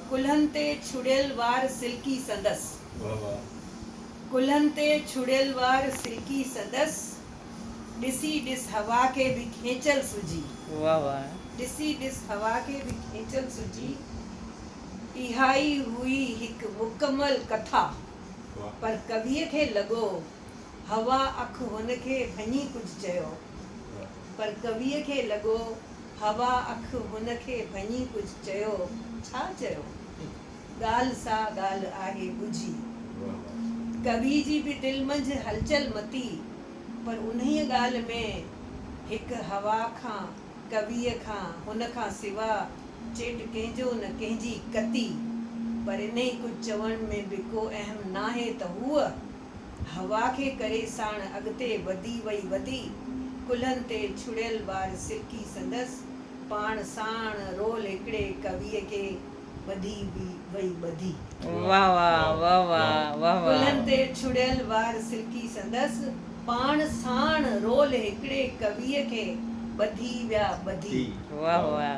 ڪلهن تي ڇڙيل وار سلڪي سندس. ڪلهن تي ڇڙيل وار سلڪي سندس. ڏسي ڏس هوا کي به کينچل سجهي. ڏسي ڏس هوا کي به کينچل سجهي. اها ئي هئي هڪ مڪمل ڪٿا. پر ڪويء کي لڳو هوا اک هن کي ڀڃي ڪجهه چيو. پر ڪويء کي لڳو هوا اک هن کي ڀڃي ڪجهه چيو. ڇا چيو؟ ڳالهه سا ڳالهه آهي ڳجهي. ڪوي جي به دل منجهه هلچل متي، پر انهيء ڳالهه ۾ هڪ هوا کان، ڪويء کان، هن کان سوا چيٽ ڪنهن جو نه ڪنهن جي ڪتي. پر انهيء ڪجهه چوڻ ۾ به ڪو اهم ناهي ته هوء هوا کي ڪري ساڻ اڳتي وڌي وئي وڌي، ڪلهن تي ڇڙيل وار سرڪي سندس پاڻ ساڻ رول هڪڙي ڪويء کي ٻڌي وئي ٻڌي. واه واه واه واه واه واه. ڪلهن تي ڇڙيل وار سلڪي سندس پاڻ ساڻ رول هڪڙي ڪويء کي ٻڌي ويا ٻڌي. واه واه.